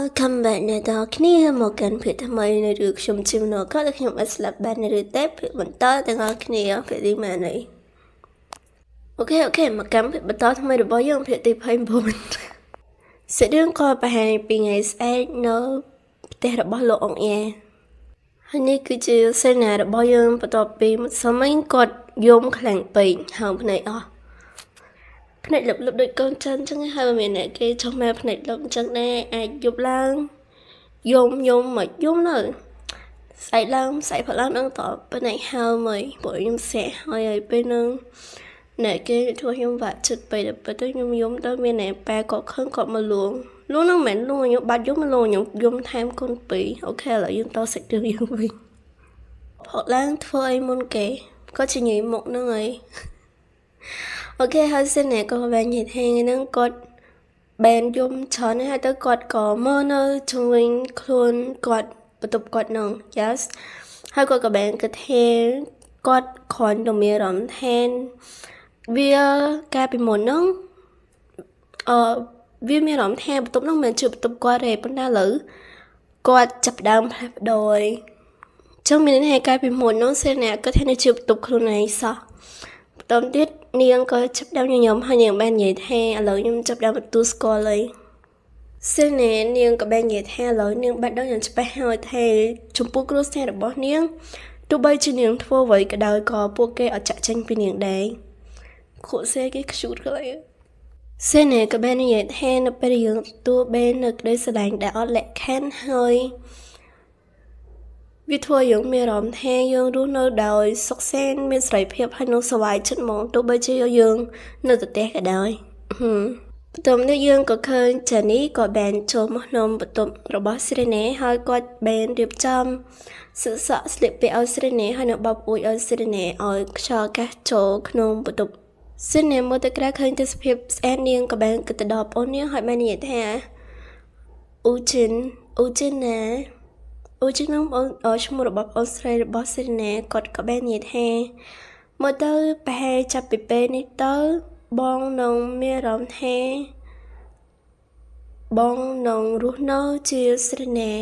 Welcome back អ្នកទាំងអស់គ្នាមកកាន់ភាគថ្មីនៃរឿងខ្ញុំជាមនោក៏ដែលខ្ញុំអាចស្លាប់បានឬទេភាគបន្តទាំងអស់គ្នាភាគទីម៉ានេះអូខេអូខេមកកាន់ភាគបន្តថ្មីរបស់យើងភាគទី29សាច់រឿងក៏បង្ហាញពីថ្ងៃស្អែកនៅផ្ទះរបស់លោកអង្គយ៉ាហើយនេះគឺជាសេនារបស់យើងបន្ទាប់ពីម្សិលមិញគាត់យំខ្លាំងពេកហើមភ្នែកអស់ភ្នែកលឹបលឹបដូចកូនចិនអញ្ចឹងហើយមានអ្នកគេចុះមកភ្នែកលឹបអញ្ចឹងដែរអាចយប់ឡើងយំយំមកយំនៅស្អែកឡើងស្អែកផឡើងនឹងតភ្នែកហើមហើយពួកខ្ញុំស្រាក់ហើយហើយពេលហ្នឹងអ្នកគេធ្វើខ្ញុំបាក់ចិត្តពេកដល់ពេលទៅខ្ញុំយំទៅមានអ្នកប៉ែគាត់ខឹងគាត់មកលួងលួងហ្នឹងមិនមែនលួងខ្ញុំបាត់យំមកលួងខ្ញុំយំថែមកូនពីរអូខេឥឡូវយើងតសាច់រឿងយើងវិញផកឡើងធ្វើអីមុនគេគាត់ជាញីមុខហ្នឹងហើយអូខេហើយសិនអ្នកក៏បាននិយាយថាថ្ងៃហ្នឹងគាត់បានយំច្រើនហើយទៅគាត់ក៏មើលនៅជុំវិញខ្លួនគាត់បន្ទប់គាត់ហ្នឹង yes ហើយគាត់ក៏បានគិតថាគាត់គ្រាន់តែមានអារម្មណ៍ថាវាកាលពីមុនហ្នឹងអឺវាមានអារម្មណ៍ថាបន្ទប់ហ្នឹងមិនមែនជាបន្ទប់គាត់ទេប៉ុន្តែឥឡូវគាត់ចាប់ផ្ដើមផ្លាស់ប្ដូរចឹងមានន័យថាកាលពីមុនហ្នឹងសេអ្នកគាត់ថានេះជាបន្ទប់ខ្លួនឯងសោះបន្តទៀតនាងក៏ចាប់ដើមញញឹមហើយនាងបាននិយាយថាឥឡូវខ្ញុំចាប់ដើមទទួលស្គាល់ហើយសេនានាងក៏បាននិយាយថាឥឡូវនាងបានដឹងយ៉ាងច្បាស់ហើយថាចំពោះគ្រួសាររបស់នាងទោះបីជានាងធ្វើអ្វីក៏ដោយក៏ពួកគេអត់ចាក់ចេញពីនាងដែរខួសេគេខ្ជូតក៏ហើយសេនាក៏បាននិយាយថានៅពេលយើងទទួលបាននៅក្តីស្រឡាញ់ដែលអត់លក្ខខណ្ឌហើយវាធ្វើឲ្យយើងមានអារម្មណ៍ថាយើងរស់នៅដោយសុខសាន្តមានសេរីភាពហើយនឹងសប្បាយចិត្តហ្មងទោះបីជាយើងនៅប្រទេសក៏ដោយបន្ទាប់នេះយើងក៏ឃើញចានីក៏បានចូលមកក្នុងបន្ទប់របស់ស្រីណេហើយគាត់បានរៀបចំសសក់ស្លៀកពាក់ឲ្យស្រីណេហើយនៅបបអួយឲ្យស្រីណេឲ្យខ្យល់កាសចូលក្នុងបន្ទប់ស្រីណេមើលទៅក្រៅឃើញទេសភាពស្អាតនាងក៏បានគិតទៅដល់ប្អូននាងហើយបាននិយាយថាអ៊ូជីនអ៊ូជីនណាអូជានឹងបងឈ្មោះរបស់បងស្រីរបស់សេរីណាគាត់ក៏បាននិយាយថាមើលទៅប្រហែលចាប់ពីពេលនេះទៅបងនឹងមានអារម្មណ៍ថាបងនឹងរស់នៅជាសេរីណា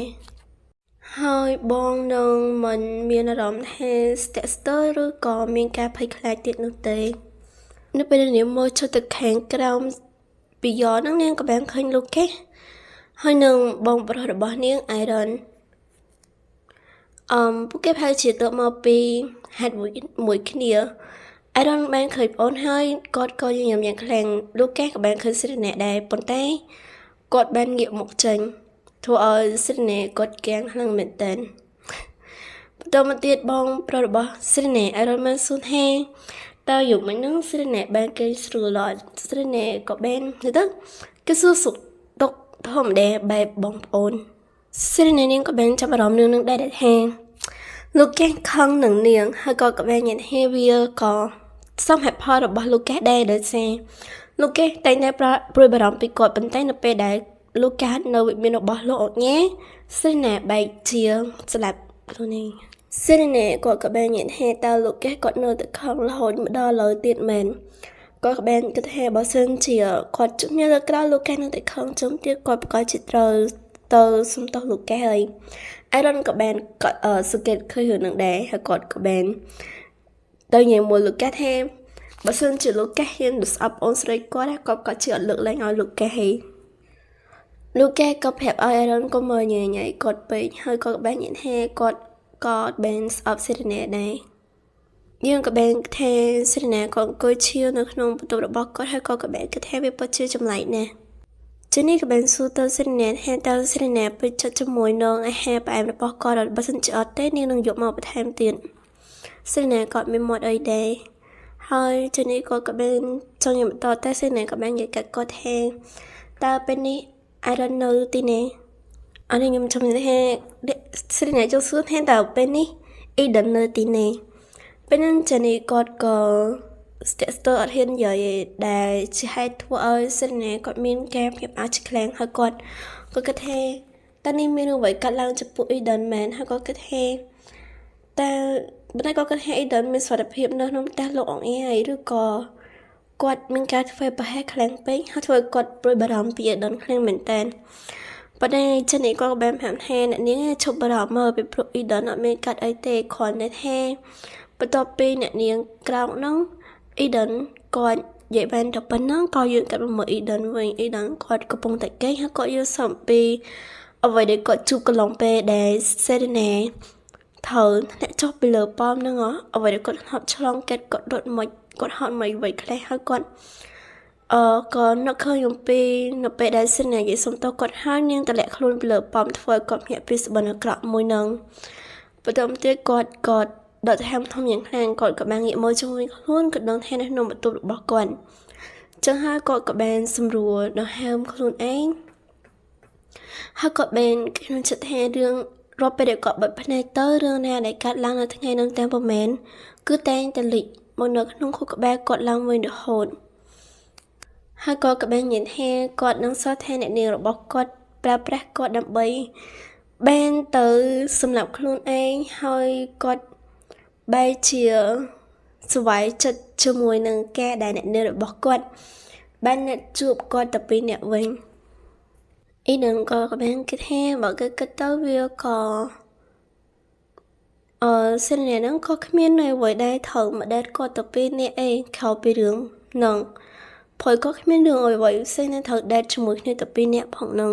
ហើយបងនឹងមិនមានអារម្មណ៍ថាស្ទាក់ស្ទើរឬក៏មានការភ័យខ្លាចទៀតនោះទេនៅពេលនាងមើលចុះទៅខាងក្រោមពីយ៉ហ្នឹងនាងក៏បានឃើញលោកេសហើយនឹងបងប្រុសរបស់នាងអៃរ៉ុនពួកគេប្រហែលជាទៅមកពីហេតុមួយគ្នាអៃរ៉ុនបានឃើញប្អូនហើយគាត់ក៏ញញឹមយ៉ាងខ្លាំងលោកេសក៏បានឃើញសេរីណាដែរប៉ុន្តែគាត់បានងាកមកចេញធ្វើឲ្យសេរីណាគាត់គាំងខ្លាំងមែនទែនបន្តមកទៀតបងប្រុសរបស់សេរីណាអៃរ៉ុនបានសួរថាតើយប់មិញហ្នឹងសេរីណាបានគេស្រួលអត់សេរីណាក៏បានទៅគេសួរសុខទុក្ខធម្មតាបែបបងប្អូនសេរីណានាងក៏បានចាប់អារម្មណ៍នឹងដែរថាលោកកេសខឹងនឹងនាងហើយក៏ក៏បានញ៉ាំហេវាក៏សមហេតុផលរបស់លោកកេសដែរដោយសារលោកកេសតែងតែព្រួយបារម្ភពីគាត់ប៉ុន្តែនៅពេលដែលលោកកេសនៅវិមានរបស់លោកអុកញ៉ាសេរីណាបែកជាស្លាប់ខ្លួនឯងសេរីណាគាត់ក៏បានញ៉ាំហេតើលោកកេសគាត់នៅតែខឹងរហូតមកដល់ឥឡូវទៀតមែនគាត់ក៏បានគិតថាបើសិនជាគាត់ជួបគ្នាលើក្រោយលោកកេសនៅតែខឹងជុំទៀតគាត់ប្រកាសជាត្រូវទៅសុំទោសលោកកេសហើយអៃរ៉ុនក៏បានគាត់សង្កេតឃើញរឿងនឹងដែរហើយគាត់ក៏បានទៅនិយាយមួយលោកកេសថាបើសិនជាលោកកេសហ៊ានទៅស្អប់អូនស្រីគាត់គាត់ក៏ជាអត់លើកលែងឲ្យលោកកេសហេលោកកេសក៏ប្រាប់ឲ្យអៃរ៉ុនក៏មើលញ៉ៃញ៉ៃគាត់ពេកហើយគាត់ក៏បាននិយាយថាគាត់ក៏បានស្អប់សេរីណាដែរយើងក៏បានថាសេរីណាក៏អង្គុយឈៀវនៅក្នុងបន្ទប់របស់គាត់ហើយគាត់ក៏បានគិតថាវាពិតជាចម្លែកណាស់ជនេះក៏បានសួរទៅសេរីណាថាតើសេរីណាពេញចិត្តជាមួយនឹងអាហារផ្អែមរបស់គាត់អត់បើសិនជាអត់ទេនាងនឹងយកមកបន្ថែមទៀតសេរីណាគាត់មានមាត់អីដែរហើយជនេះគាត់ក៏បានចង់និយាយបន្តតែសេរីណាក៏បាននិយាយកាត់គាត់ថាតើពេលនេះអៃរ៉ុននៅទីណាអរខ្ញុំចាំថាសេរីណាចូលសួរថាតើពេលនេះអ៊ីដិននៅទីណាពេលហ្នឹងជនេះគាត់ក៏ស្ទាក់ស្ទើរអត់ហ៊ាននិយាយដែលជាហេតុធ្វើឲ្យសេរីណាគាត់មានការភ្ញាក់ផ្អើលជាខ្លាំងហើយគាត់ក៏គិតថាតើនេះមានអ្វីកាត់ឡើងចំពោះអ៊ីដិនមែនហើយគាត់គិតថាតើប៉ុន្តែគាត់គិតថាអ៊ីដិនមានសុវត្ថិភាពនៅក្នុងផ្ទះលោកអង្អែហើយឬក៏គាត់មានការធ្វើប្រហែសខ្លាំងពេកហើយធ្វើឲ្យគាត់ព្រួយបារម្ភពីអ៊ីដិនខ្លាំងមែនតើប ប៉ុន្តែចិននេះក៏បានប្រាប់ថាអ្នកនាងឈប់បារម្ភមើលពីព្រោះអ៊ីដនអត់មានកាត់អីទេគ្រាន់តែថាបន្ទាប់ពីអ្នកនាងក្រោកហ្នឹងអ៊ីដនគាត់និយាយបានតែប៉ុណ្ណឹងក៏យើងកាត់មកមើលអ៊ីដនវិញអ៊ីដនគាត់កំពុងតែកេងហើយគាត់យល់សំពីអ្វីដែលគាត់ជួបកន្លងពេលដែលសេរីណាត្រូវអ្នកចុះពីលើប៉មហ្នឹងអ្វីដែលគាត់ហត់ឆ្លងកាត់គាត់រត់មកគាត់ហត់មកអ្វីខ្លះហើយគាត់ក៏នឹកឃើញអំពីនៅពេលដែលសេនានិយាយសុំទោសគាត់ហើយនាងតម្លាក់ខ្លួនពីលើប៉មធ្វើឲ្យគាត់ភ្ញាក់ពីសុបិនអាក្រក់មួយនឹងបន្តមកទៀតគាត់ក៏ដកថែមធំយ៉ាងខ្លាំងគាត់ក៏បានងាកមើលជុំវិញខ្លួនក៏ដឹងថានៅក្នុងបន្ទប់របស់គាត់ចឹងហើយគាត់ក៏បានសម្រួលដង្ហើមខ្លួនឯងហើយគាត់បានក្នុងចិត្តថារឿងរាល់ពេលដែលគាត់បិទភ្នែកទៅរឿងណាដែលកើតឡើងនៅថ្ងៃនោះទាំងប្រមាណគឺតែងតែលេចមកនៅក្នុងខួរក្បាលគាត់ឡើងវិញរហូតហើយគាត់ក៏បាននិយាយថាគាត់នឹងសោះថាអ្នកនាងរបស់គាត់ប្រើប្រាស់គាត់ដើម្បីបានទៅសម្រាប់ខ្លួនឯងហើយគាត់បែរជាសប្បាយចិត្តជាមួយនឹងការដែលអ្នកនាងរបស់គាត់បានអ្នកជួបគាត់តែពីរនាក់វិញអ៊ីនឹងក៏បានគិតថាបើគេគិតទៅវាក៏សិននេះហ្នឹងក៏គ្មាននៅអ្វីដែរត្រូវមកដេតគាត់ទៅពីរនាក់អីក្រៅពីរឿងហ្នឹងព្រោះក៏គ្មានរឿងអ្វីផ្សេងដែលត្រូវដេតជាមួយគ្នាទៅពីរនាក់ផងហ្នឹង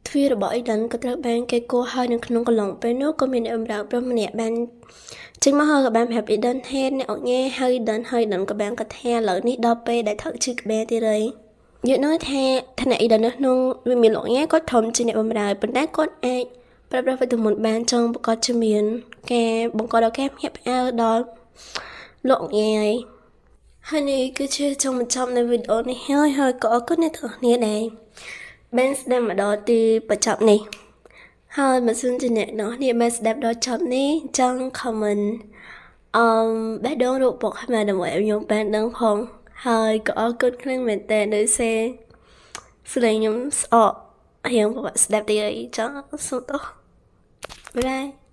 ទ្វាររបស់អ៊ីដនក៏ត្រូវបានគេគោះហើយនៅក្នុងកន្លងពេលនោះក៏មានអ្នកបម្រើប្រុសម្នាក់បានចេញមកហើយក៏បានប្រាប់អ៊ីដនថាអ្នកអុកញ៉ាហើយអ៊ីដនហើយដនក៏បានគាត់ថាឥឡូវនេះដល់ពេលដែលត្រូវជិះក្បែរទៀតហើយយល់នោះថាឋានៈអ៊ីដននៅក្នុងវិមានលោកញ៉ាគាត់ធំជាអ្នកបម្រើប៉ុន្តែគាត់អាចប្រើប្រាស់វេទមន្តបានចង់ប្រកាសជាមានការបង្កដល់ការភ្ញាក់ផ្អើលដល់លោកញ៉ាហើយនេះគឺជាចុងបញ្ចប់នៃវីដេអូនេះហើយហើយក៏អរគុណអ្នកទាំងអស់គ្នាដែរបានស្ដាប់មកដល់ទីបញ្ចប់នេះហើយបើសិនជាអ្នកទាំងអស់គ្នាបានស្ដាប់ដល់ចប់នេះចង់ comment បេះដូងរូបពុកខ្មែរដើម្បីឲ្យខ្ញុំបានដឹងផងហើយក៏អរគុណខ្លាំងមែនតើដោយសារស្លេងខ្ញុំស្អករៀងពិបាកស្ដាប់តិចអីចង់សុំទោសបាយបាយ។